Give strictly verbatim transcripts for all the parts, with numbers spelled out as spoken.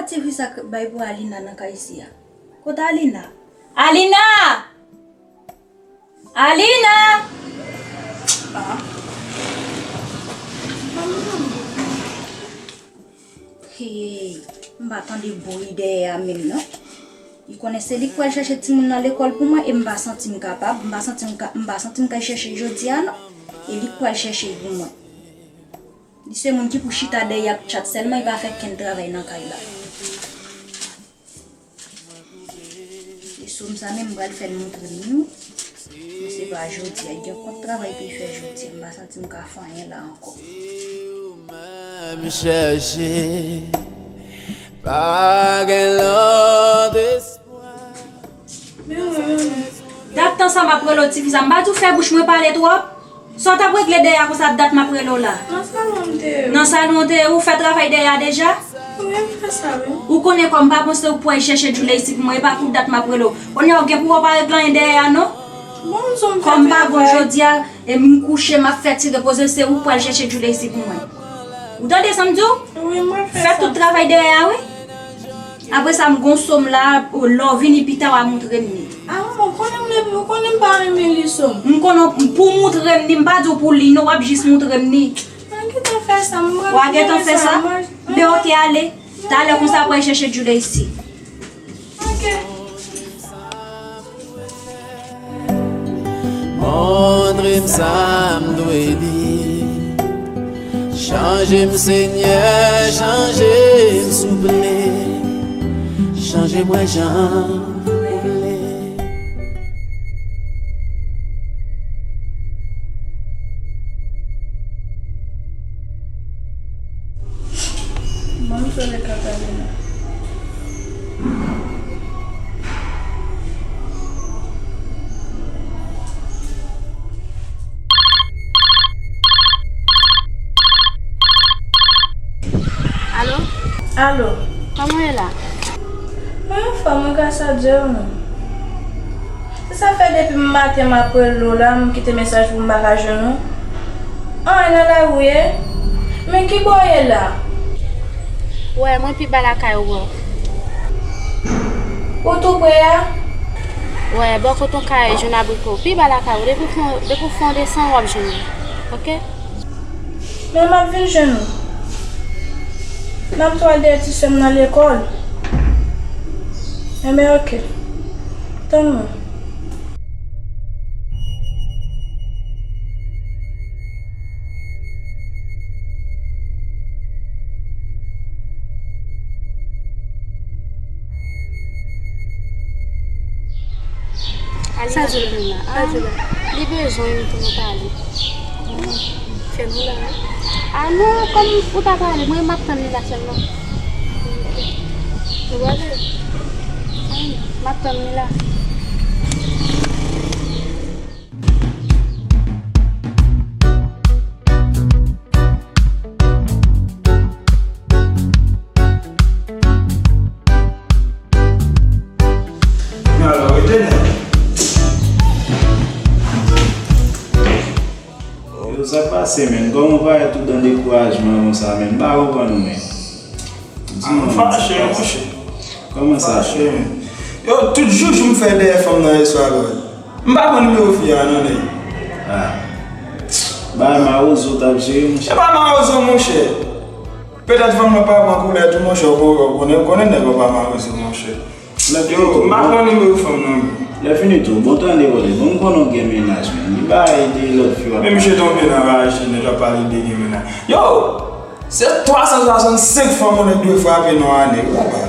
Ti fi sa k bay pou Alina nan kay isi a. Kote Alina? Alina! Alina! Hey, m pa tande bri dèyè a menm non. Li konnen se li k pral chèche timoun nan lekòl pou mwen e m pa santi m kapab, m pa santi m ka, m pa santi m ka chèche jodi a non. E li k pral chèche l pou mwen. Li se moun ki pou chita dèyè ap tchat sèlman, li pa fè kenn travay nan kay la. E sòm sa menm m pral fè l montre m wi. Men se pa jodi a, li gen kont travay pou l fè jodi a, m pa santi m ka fè anyen la ankò. M chèche, pa gen lòt espwa. Men mwen menm. Dat tan sa m ap rele w ti fi sa, m pa di w fè bouch mwen pale twòp? Sa w t ap regle dèyè a konsa dat m ap rele w la? Nan salon m te ye. Nan salon w te ye, ou fè travay dèyè a deja? Wi, m fè sa wi. Ou konnen kòm m pa bon se ou k pral chèche Djouley isi pou mwen, e pa pou dat m ap rele w. Kounye a ou gen pou wè w pa regle anyen dèyè a non. Bon, m di w m fè travay. Kòm m pa bon jodi a, e m kouche m ap fè ti repoze, se ou k pral chèche Djouley isi pou mwen. Ou tande sa m di w? Wi, mwen fè sa. Fè tout travay dèyè a wi. Apre sa, m gon sòm la, lè w vini pita, w a montre m li. A, manman, ou konnen m, ou konnen m pa renmen li sòm. M konnen w pou montre m li, m pa di w pou li, non, w ap jis montre m li. Mwen gentan fè sa, mwen. W a gentan fè sa? Ben, oke, ale. Talè konsa, w pral chèche Djouley isi. Oke. Montre m sa m dwe di. Chanje m, Senyè, chanje m, souple. Chanje mwen jan ou vle. Ban m sone Katalina. Alo? Alo? Kòman w ye la? Mwen anfòm wi, gras a Dye, ou menm? Se sa fè depi maten m ap rele w la, m kite mesaj pou m pa ka jwenn ou. An, nan lari w ye? Men ki bò w ye la? Wè, mwen pi ba lakay ou an. Ou tou pre a? Wè, bò kote yon kay jòn abriko. Pi ba lakay ou. Depi w fon, depi w fon desann, w ap jwenn mwen. Oke? Men m ap vin jwenn ou. M ap tou al dèyè ti sè m nan lekòl. Enben, oke. Tann mwen. Sa di l menm la? Sa di l la? Li bezwen m pou nou pale. Fè nou la wi. A non, kòm ou ta pale, mwen m ap tann li la sèlman. Nou pale? M ap tann li la. Men alò, rete nèt. Yo, sa k pase, menn? Kòman w parèt tout dan dekourajman konsa, menn? M pa konprann ou, menn. Di mwen, menn, sa k pase? Kòman sa? Fache, menn. Yo, tout joujou m fè dèyè fanm nan yèswa la. M pa pran nimewo fi a non, nèg. Ah. Bay mawozo t ap jere, monchè. E pa mawozo, monchè. Petèt fanm nan pa pran koulè tou, monchè, ou kon-, ou konnen, ou konnen nèg yo pa mawozo, monchè. Yo, m pa pran nimewo fanm nan, menn. Lè fini tou, bon tande, bon, bon, m konnen w gen mennaj, menn. Li pa ede lòt fi w ap. Men misye tonbe nan raje nèt, w ap pale de gen mennaj. Yo! Se twa san swasannsenk fanm yon nèg dwe frape nan ane, wi, papa.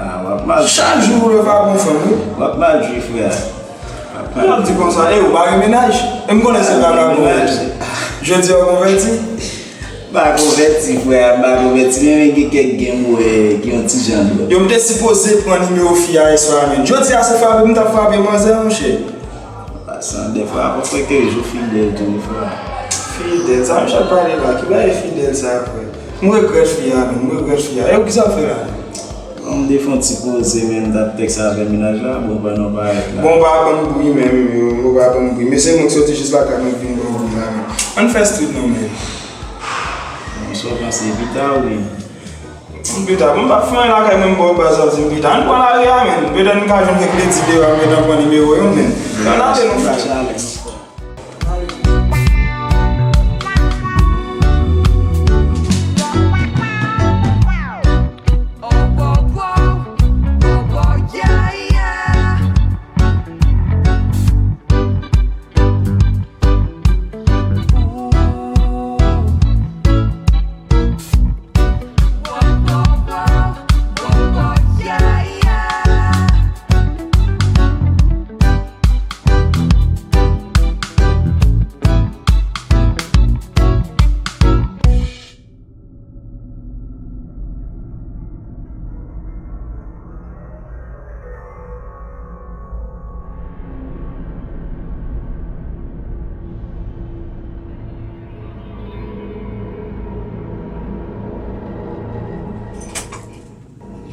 Ah, w ap mal. Chak jou ou leve ap gon fanm, wi. W ap mal jwe, frè. W ap mal. Ou ap di konsa, e ou pa gen mennaj? E m konnen se vagabon ou ye. Jodi a w konvèti? M pa konvèti, frè, m pa konvèti, men, men gen kèk gen m wè ki yon ti jan dwòl. Yo, m te sipoze pran nimewo fi a yèswa a, men jodi a se frape m t ap frape manzè, monchè. An pasan, dèfwa, fò frè ke jou fidèl tou, frè. Fidèl, sa misye ap pale la? Ki bagay fidèl sa, frè? M regrèt fi a, menm, m regrèt fi a. E ou kisa w fè la? Bon, m te fè yon ti poze, menm, m t ap tèks avè mennaj la, bon, pandan w parèt la. Bon, pa ban m bri, menm, yo, bon, pa ban m bri. Men se mwen k soti jis lakay mwen k vin ban w bri la, menm. Ann fè street non, menm. Bon, sa w panse pita, wi. M pita, bon, m pa fè anyen lakay mwen, m ba w baz la di m pita. Ann pran lari a, menn. Petèt m ka jwenn kèk peti deyò a, m gentan pran nimewo yo, menn. Ann ale nou fè.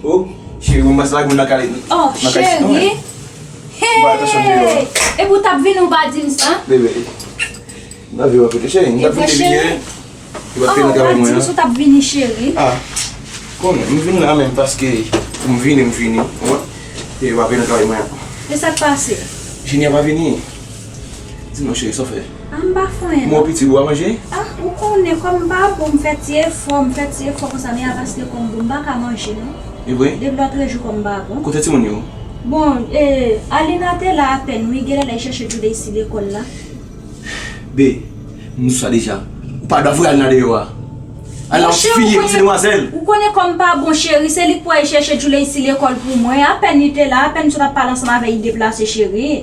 Oh, cheri, mwen pase lage m nan kay. Oh, nan kay cheri. Hey! Epi w t ap vini, ou pa di m sa? Bebe, nan vi w ap rete, cheri. M t ap vin depi yè. Epi w ap nan travay mwen an. Ou pa di m si w t ap vini, cheri. Ah, konnen, m vin la menm paske pou m vini, m vini. Ou wè? Epi w ap nan travay mwen an. E sa k pase? Jini a pa vini. Di non, cheri, sa w fè? Ah, m pa fè anyen, non. Mwen piti, ou a manje? Ah, ou konnen, kò m pa bon, m fè ti efò, m fè ti efò konsa, men a paske kò m bon, m pa ka manje, non. E vre? Depi lòt jou, kò m pa bon. Kote timoun yo? Bon, e, Alina te la apèn, wi, genlè l al chèche Juleisy lekòl la. Be, m di w sa deja. Ou pa dwe voye Alina deyò a. Alina yon ti fi, se demwazèl. Ou konnen kò m pa bon, cheri, se li k pou al chèche Juleisy lekòl pou mwen. Apèn li te la, apèn m sot ap pale ansanm avè l, li deplase, cheri.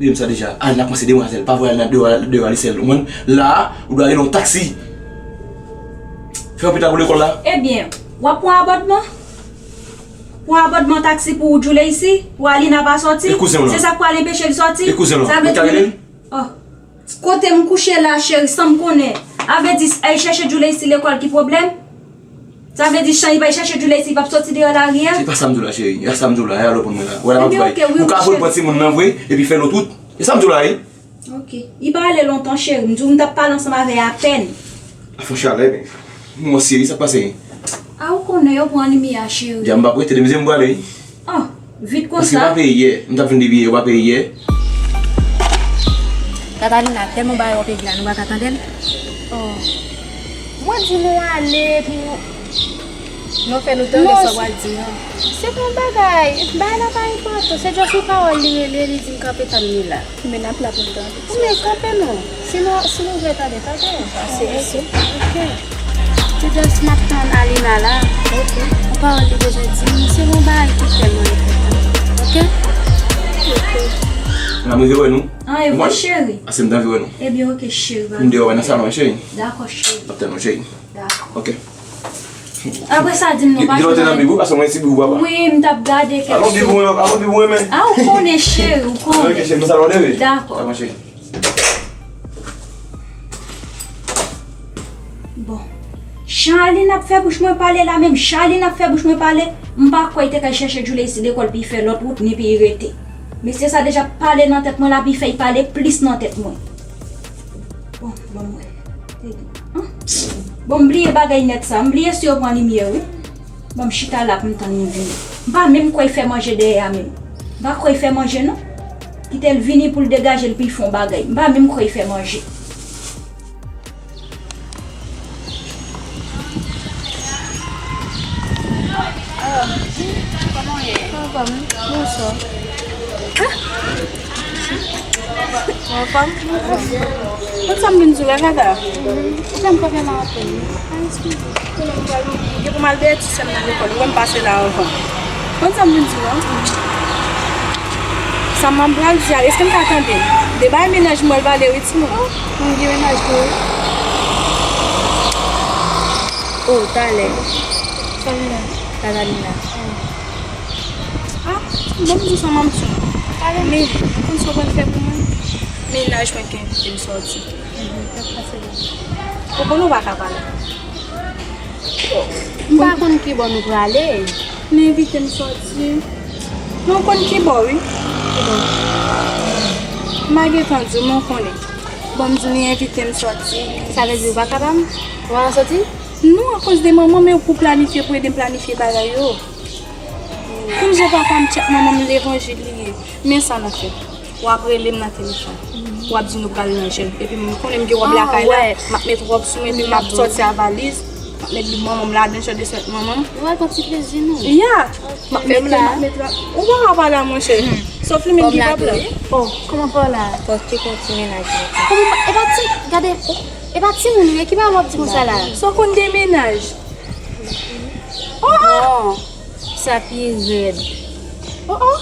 Li di m sa deja. Alina kòmanse demwazèl. Pa voye Alina deyò, deyò a li sèl. Ou konprann? La a, ou dwe rele yon taksi. Fè yon pita pou lekòl la. Ebyen, w ap pran abòdman? Pran abòdman taksi pou Juleisy? Pou Alina pa sòti? E kouzen w lan? Se sa k pral anpeche l sòti? E kouzen w lan? Ou ka rele l? Oh. Kote m kouche la, cheri, san m konnen. A vle di, al chèche Juleisy lekòl ki pwoblèm? Sa vle di, chan li bay chèche Juleisy, li p ap sòti deyò lari a? Se pa sa m di w la, cheri. E sa m di w la, e alò pou mwen la. Wè la, m ap bay. Ou ka voye l pran timoun nan vre, epi fè lòt wout. E sa m di w la, wi. Ok. Li pa ale lontan, cheri. M di w, m t ap pale ansanm avè l apèn. La fè chalè, men. Mwen serye, sa k pase? A, ou konnen yo pran limyè a, cheri. Dja m p ap rete, demen m prale. Oh, vit konsa. Paske m pa peye yè. M t ap vin depi yè, ou pa peye yè. Catalina, tèlman bagay w ap regle a, nou pa ka tande l? Oh. Mwen di nou ale, epi nou, nou fè nou tande sa w pral di an. Se pa yon bagay, bagay la pa enpòtan, se just yon pawòl li rele, li di m kanpe tann li la. Men n ap la pou n tande. Men kanpe non. Si nou, si nou vle tande, tande. Pase isit. Ok. Se just m ap tann Alina la. Ok. Yon pawòl li bezwen di m, se yon bagay ki tèlman enpòtan. Ok? Ok. N ap rive wè nou. Ah, e vre, cheri? Ase m t anvi wè nou. Ebyen, ok, cheri. M deyò wè nan salon, cheri. Dakò, cheri. N ap tann nou, cheri. Dakò. Ok. Apre sa, di m non, pa jwenn anyen. Gen lòt nan bib ou, paske mwen se bib ou, papa. Wi, m t ap gade kèk sou. Alon bib ou, alon bib ou renmen. Ah, ou konnen, cheri, ou konnen. Ok, cheri, m nan salon, demen. Dakò. Dakò, cheri. Bon. Jan Alina ap fè bouch mwen pale la menm, jan Alina ap fè bouch mwen pale, m pa kwè li te kay chèche Juleisy lekòl pou l fè lòt wout ni pou l rete. Mesye sa deja pale nan tèt mwen la, pou l fè l pale plis nan tèt mwen. Bon, bon, mwen. Bon, m bliye bagay nèt sa. M bliye si yo pran limyè, wi. Bon, m chita la pou m tann li vini. M pa menm kwè l fè manje dèyè a menm. M pa kwè l fè manje, non. Kite l vini pou l degaje l, pou l fè yon bagay. M pa menm kwè l fè manje. Kòman w ye? Anfòm. Bonswa. Anfòm? Konn sa m vin di w la, Kaka? Ou fè m kanpe la anpil. Ah, eskize. Konnen m pral, m gen pou m al dèyè ti sè m nan lekòl. Ou wè m pase la anvan. Konn sa m vin di w la? Sa m pral di a, èske m ka tande? De bay mennaj mwen l pale wi, timoun. Oh, m gen mennaj mwen wi. Oh, talè. Salina. Katalina. Ah, bon, m di sa manti. Pale m. Men, ou konn sa w pral fè pou mwen? Mennaj mwen ki envite m sòti. Mhm, sa k pase la? Ou konn ou pa ka pale. M pa konn ki bò nou prale. Li envite m sòti. Men w konn ki bò, wi. Ki bò? M pa gentan di w, men w konnen. Bon, m di w li envite m sòti. Sa vle di ou pa ka ba m? Ou pa ka sòti? Non, akoz de manman m, e pou planifye, pou ede m planifye bagay yo. Kounye a papa m tchèk manman m levanjil li ye. Men sa n ap fè. W ap rele m nan telefòn. W ap di nou pral nan jèm. Epi m konnen m gen wòb lakay la. M ap met wòb sou mwen, epi m ap sòti a valiz. M ap met bib manman m ladan, jan de sèt manman m. Nou al pran ti plezi nou. Ya. M ap met, m ap met la. Ou pa ka pale a monchè. Sòf li menm ki p ap la. Oh, kòman pa w la? Paske konn ti mennaj mwen. Kòman pa, e pa ti, gade, e pa timoun ou ye, ki bagay w ap di konsa la? Sa w konn de mennaj? Oh, oh. Bon, sa pi rèd. Oh, oh.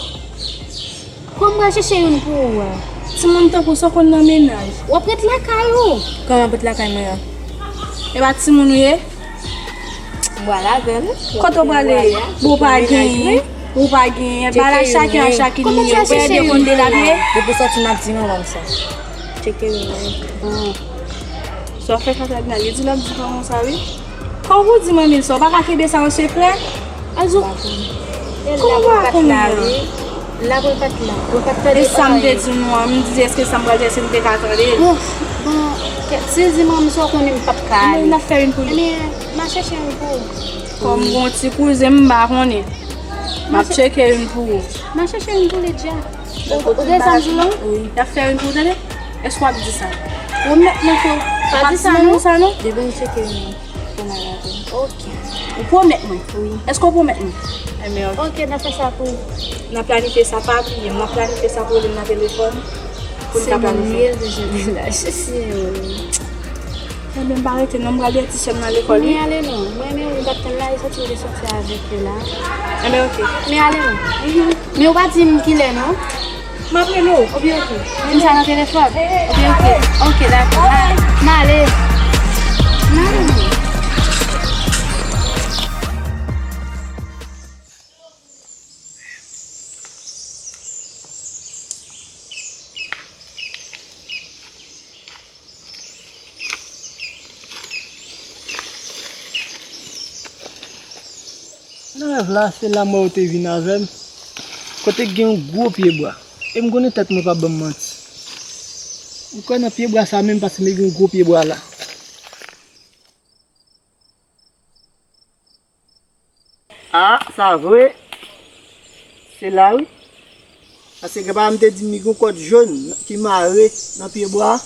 Kòman m pral chèche youn pou ou a? Timoun tankou sa w konn nan mennaj. W ap ret lakay ou. Kòman ret lakay mwen an? E pa timoun ou ye? M pral avè l. Kote w prale? Bon, ou pa genyen. Ou pa genyen. Bagay la chak yon ak chak yon. Ou pa ede konn de l ap ye. Depi w sòti m ap di manman m sa. Tcheke youn nan yo. Sa w fè Katalina, li di l ap di manman w sa wi. Kòman pou w di manmi l sa, w pa ka kenbe sa yon sekrè? Alzo, kòman w pa konnen an? La pou l pa t la. Pou l pa t tande. E sa m te di nou an, m di èske sa m pral di, èske m te ka tande l? Bon, bon, si l di manmi sa, w konnen m p ap ka ale. Men n ap fè youn pou li. Ebyen, m a chèche youn pou ou. Kòm gon ti kouzen m, m pa konnen. M ap tcheke youn pou ou. M a chèche youn pou li dja. Ou, ou gen sa m di w lan? Wi. Y ap fè youn pou ou, tande? Èske w ap di sa? Pwomèt mwen ke w p ap di manmi w sa non. Depi m tcheke youn pou mwen avè l. Ok. Ou pwomèt mwen? Wi. Èske w pwomèt mwen? Enben, ok. Ok, n ap fè sa pou ou. N ap planifye sa, pa bliye m. N ap planifye sa pou ou nan telefòn. Pou n ka planifye. Se manmi l bezwen mennaj, se yo. Enben, m pa rete non, m pral dèyè ti sè m nan lekòl wi. Men ale non. Mwen menm, m t ap tann la, e sòti m te sòti avèk yo la. Enben, ok. Men ale non. Men ou pa di m kilè non. M ap rele w. Oke, oke. Di m sa nan telefòn. Oke, oke. Oke, dakò. M ale. M ale. Nan rèv la, se la m wè yo te vin avè m. Kote k gen yon gwo pye bwa. E m konnen tèt mwen p ap ban m manti. M kwè nan pye bwa sa menm paske m gen yon gwo pye bwa la. A, sa vre. Se la wi. Paske granpapa m te di m li gen yon kòd jòn ki mare nan pye bwa a.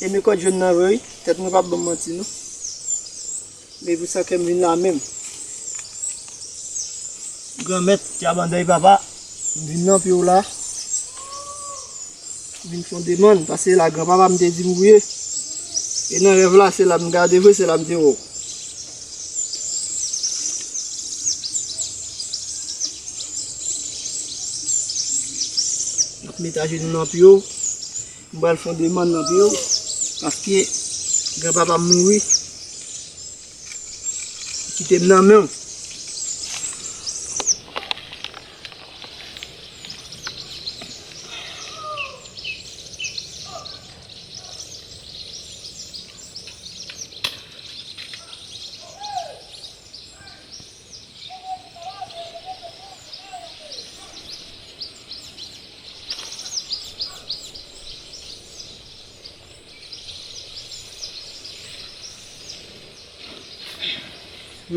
E men kòd jòn nan vre wi. Tèt mwen p ap ban m manti non. Men pou sa ke m vin la menm. Granmèt, Dyabanday papa, m vin nan pye w la. Vin fè yon demann, paske la granpapa m te di m ou ye. E nan rèv la, se la m gade vre, se la m te wè w. M ap met ajenou nan pye w, m pral fè yon demann nan pye w, paske granpapa m mouri, li kite m nan men w.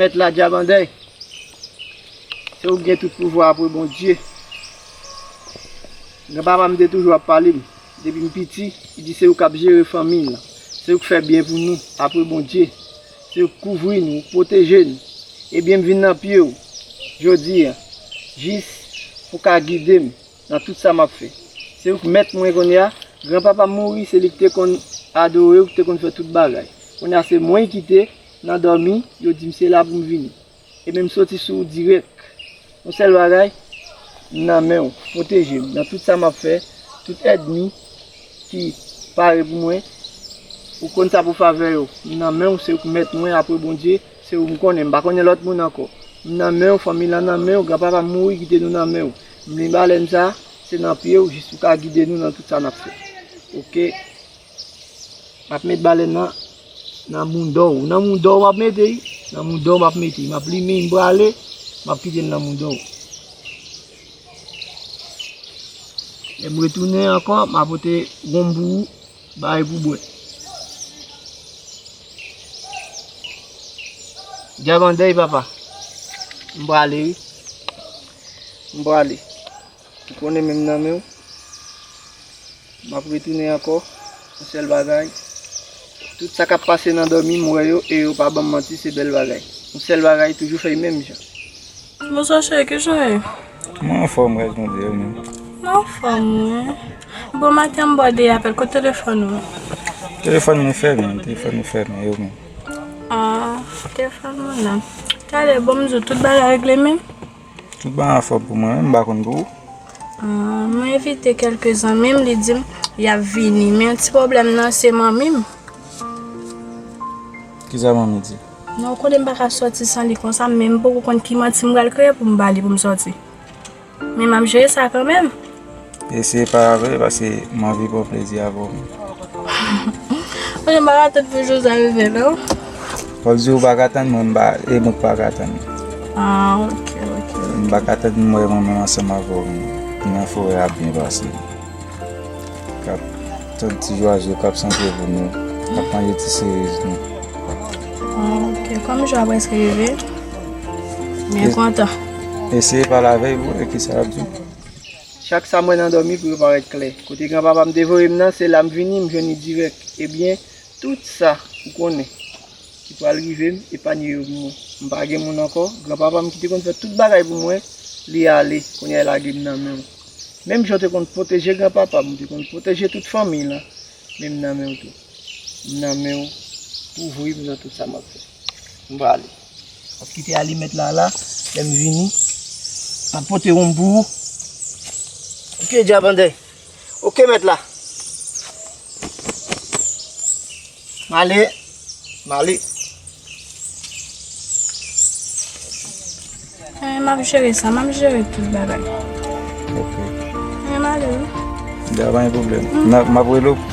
Mèt la, Dyabanday, se ou ki gen tout pouvwa apre Bondye. Granpapa m te toujou ap pale m. Depi m piti, li di se ou k ap jere fanmi l lan. Se ou k fè byen pou nou, apre Bondye. Se ou k kouvri nou, ou k pwoteje nou. Ebyen, m vin nan pye w jodi a, jis pou w ka gide m nan tout sa m ap fè. Se ou k mèt mwen kounye a. Granpapa m mouri, se li k te konn adore w, k te konn fè tout bagay. Kounye a, se mwen ki te nan dòmi, yo di m se la pou m vini. Ebyen, m soti sou ou dirèk. Yon sèl bagay, m nan men w, pwoteje m nan tout sa m ap fè, tout ènmi ki pare pou mwen, ou konn sa pou favè yo, m nan men w, se ou k mèt mwen, apre Bondye, se ou m konnen, m pa konnen lòt moun ankò. M nan men w, fanmi lan nan men w, granpapa m mouri, kite nou nan men w. M li balèn sa, se nan pye w, jis ou ka gide nou nan tout sa n ap fè. Oke? M ap met balèn nan nan moudon w. Nan moudon w m ap mete l. Nan moudon w m ap mete l. M ap limen l, m prale, m ap kite l nan moudon w. Lè m retounen ankò, m a pote wonm pou ou, bay pou bwè. Djabandèy papa. M prale wi. M prale. Ou konnen men m nan men w. M ap retounen ankò. Yon sèl bagay. Tout sa k ap pase nan dòmi m wè yo e yo pa ban m manti se bèl bagay. Yon sèl bagay toujou fè l menm jan. Bonswa cheri, kijan w ye? Mwen anfòm, grès Bondye, ou menm? Mwen anfòm wi. Bon maten m ba w de apèl, kote telefòn ou? Telefòn mwen fèmen, telefòn mwen fèmen, e ou menm? Ah, telefòn mwen la. Talè, bon, m di w, tout bagay regle menm? Tout bagay anfòm pou mwen, menm m pa konn pou ou. Ah, mwen envite kèlke zanmi m, li di m y ap vini, men ti pwoblèm nan se manmi m. Kisa manmi di? Non, ou konnen m pa ka sòti san li konsa, men m poko konn ki manti m pral kreye pou m ba li pou m sòti. Men m ap jere sa kanmenm. Eseye pa avè l, paske m anvi pran plezi avè w. Mwen m pa ka tann pou jou sa rive non. Fò l di ou pa ka tann mwen, m pa, e mwen k pa ka tann. Ah, ok, ok. M pa ka tann m wè manman m ansanm avè w nan forè a ap byen pase. K ap tann ti zwazo k ap chante pou nou, k ap manje ti serez nou. Ah, ok, kòm jou a prèske rive, byen kontan. Eseye pale avè l pou wè kisa l ap di w. Chak sa m wè nan dòmi pou yo parèt klè. Kote granpapa m te voye m nan, se la m vini, m jwenn li dirèk. Ebyen, tout sa ou konnen ki pral rive m, epanye yo pou mwen. M pa gen moun ankò. Granpapa m ki te konn fè tout bagay pou mwen, li ale. Kounye a, l lage m nan men w. Menm jan w te konn pwoteje granpapa m, ou te konn pwoteje tout fanmi lan, men m nan men w tou. M nan men w pou ou voye m nan tout sa m ap fè. M prale. M ap kite alimèt la la, lè m vini, m ap pote yon pou ou. Ok, Djabandè. Ok, mèt la. M ale. M ale. Eh, m ap jere sa, m ap jere tout bagay. Ok. Eh, m ale wi. Da pa gen pwoblèm. M ap rele w.